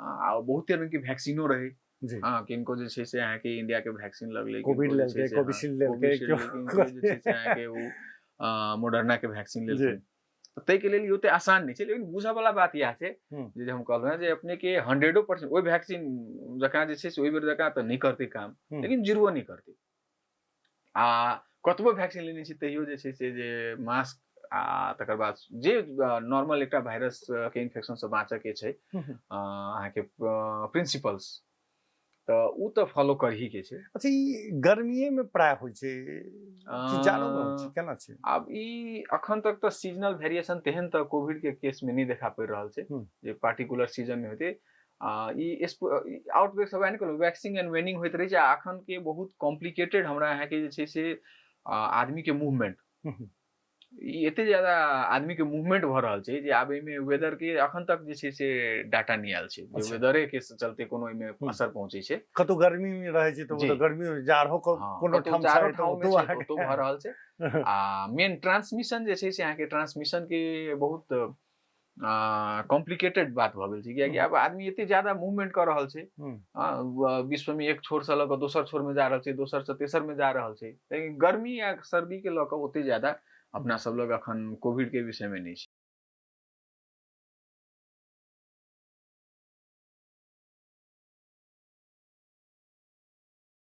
आ बहुते रंग के वैक्सीनो रहे। हाँ, किनको जे छै से अहाँके इंडिया के वैक्सीन लगलै, कोविड किनको जे छै लेलकै, से, हाँ, कोविशील्ड लेलकै, कोविशील्ड केओ किनको जे छै से अहाँके ओ मोडर्ना के वैक्सीन लेलकै। तऽ ताहिके लेल ई ओते आसान नहि छै। लेकिन बुझऽ वाला बात इएह छै जे हम कहलहुँ हेँ जे अपने के 100% ओहि वैक्सीन जकाँ जे छै से ओहि बेर जकाँ तऽ नहि करतै काम, लेकिन जीरो नहि करतै। आ कतबो वैक्सीन लेने छी तैयो जे छै से जे मास्क आ तकर बाद जे नॉर्मल एकटा वायरस के इन्फेक्शन से बाँचऽ के छै अहाँके प्रिंसिपल्स, तऽ ओ तऽ फॉलो करही के छै। अच्छा, ई गर्मीए में प्राय होइ छै कि जाड़ो में होइ छै, केना छै? आब ई अखन तक तऽ सीजनल वेरिएशन तेहन तऽ कोविड के केस में नहि देखा पड़ि रहल छै जे पार्टिकुलर सीजन में होते। ई आउटब्रेक सब आनि कहलहुँ, वैक्सिंग एंड वेनिंग होइत रहै छै। आ अखन के बहुत कॉम्प्लिकेटेड हमरा अहाँके जे छै से आदमी के मूवमेंट, ई एते ज्यादा आदमी के मूवमेंट भऽ रहल छै जे आब एहिमे वेदर के अखन तक जे छै से डाटा नहि आयल छै जे वेदरे के चलते कोनो एहिमे असर पहुंचै छै। कतौ गर्मी में रहै छै तऽ ओतऽ गर्मी में जाड़ो कोनो कतौ ठाम जाड़ो छै तऽ ठाम में ओतौ छै, अहाँके ओतौ भऽ रहल छै। आ मेन ट्रांसमिशन जे छै से अहाँके ट्रांसमिशन के बहुत कॉम्प्लिकेटेड बात भऽ गेल छै, कियाकि आब आदमी एते ज्यादा मूवमेंट कऽ रहल छै, विश्व में एक छोर से लऽ कऽ दोसर छोर में जा रहल छै, दोसर से तेसर में जा रहल छै। लेकिन गर्मी या सर्दी के लऽ कऽ ओते ज्यादा अपना सब लग अखन कोविड के विषय में नहि छै।